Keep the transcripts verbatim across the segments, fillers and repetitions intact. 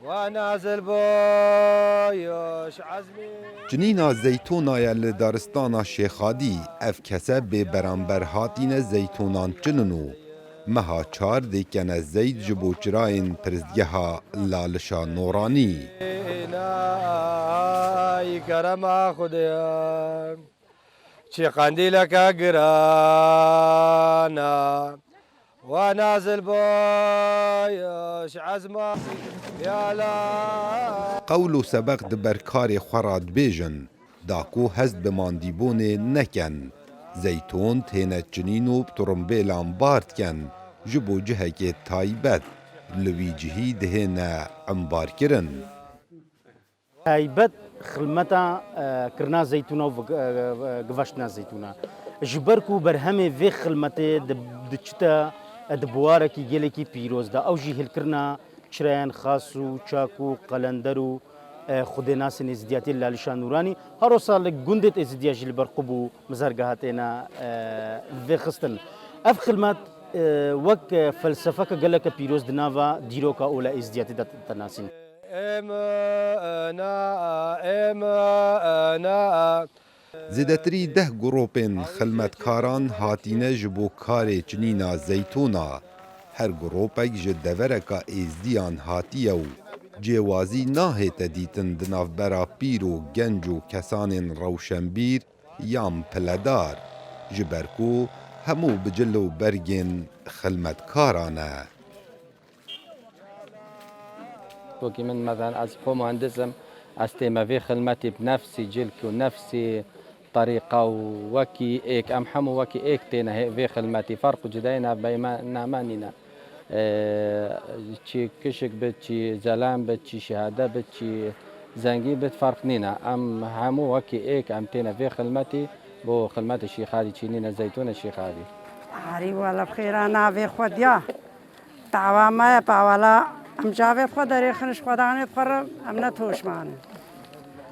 Wa nazil boyuş azmi. Çinîna zeytona ye li daristana Şêxadî. Ev kese bê beramber hatîne zeytonan çinin û meha çar dêkene zeyt ji bo çirayên pirsgeha Lalişa Noranî. Nay kerema Xwedê. Çi qendîleke girana, wa nazil boyuş ezma yala. Qewl û sebeq di ber karê xwe re dibêjin, da ku hest bi mandîbûnê neken. Zeytûn têne çinîn û bi turimbêlan bar diken, ji bo cihekê taybet, li wî cihî dihêne embarkirin. Taybet xilmeta, e, kirina zeytûna û vig-, e, e, givaştina zeytûna. Ji ber ku berhemê vê xilmetê di, diçite, e, di buwarekî gelekî pîroz de. Ew jî hilkirina çirayên xas û çak û qelender û, e, xwedênasên êzidiyatê li Lalişa Nûranî. Her wisa li gundê êzidiya jî li ber qub û mizergeha têne, e, vêxistin. Ev xilmet, e, wek, e, felsefeke geleke pîroz di nava dîroka ola êzidiyatê de tenasîn. Em, e, na, em, e, na. Zêdetirî deh grûpên xilmetkaran hatîne ji bo karê çinîna zeytûna. Her grûpek ji devereka êzdiyan hatiye û cêwazî nahête dîtin di navbera pîr û genc û kesanên rewşenbîr yan piledar, ji ber ku hemû bi cil û bergên xilmetkaran e. Wekî min, mesela, ez xwe muhendis im, ez tême vê xilmetî bi nefsî cilk û nefsî terîqa û wekî êk, em hemû wekî êk têne hê-, vê xilmetî. Ferq û cudayî nav beyna me nîne. Ee, çi kişik bit, çi zelal bit, çi şehade bit, çi zengî bit, ferq nîne. Em hemû wekî êk em têne vê xilmetî, bo xilmetê Şîxadî çînîne zeytûnê Şîxadî. Harî wele bi xêra navê xwe diya. Dawa me ye, pawala em cavê xwe derêxin ji xwedanê xwe re, em ne toşman in.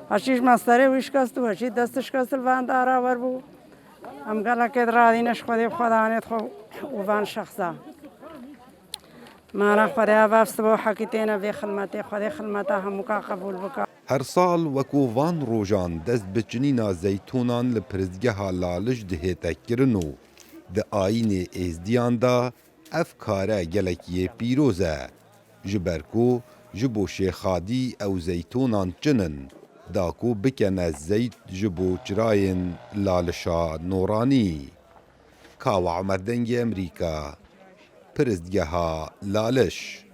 Heçî ji mesterê wî şikest û heçî dest şikest li van dara wer bû. Em gelekê diradîne ji xwedê xwedanê xwe û van şexsa. Mara xwedê ev ev sibo heqî têne vê xilmetê, xwedê xilmeta hemûka qebûl bike. Her sal wekû van rojan dest bi çinîna zeytûnan li pirsgeha Laliş dihête kirin û di ayînê êzdiyan de ev kare gelek yê pîroz e. Ji ber ku ji bo Şêxadî ew zeytûnan çin in, da ku bikene zeyt ji bo çirayên Lalişa Noranî. Kawa Omer, Dengê Emerîka, Pirsgeha Laliş.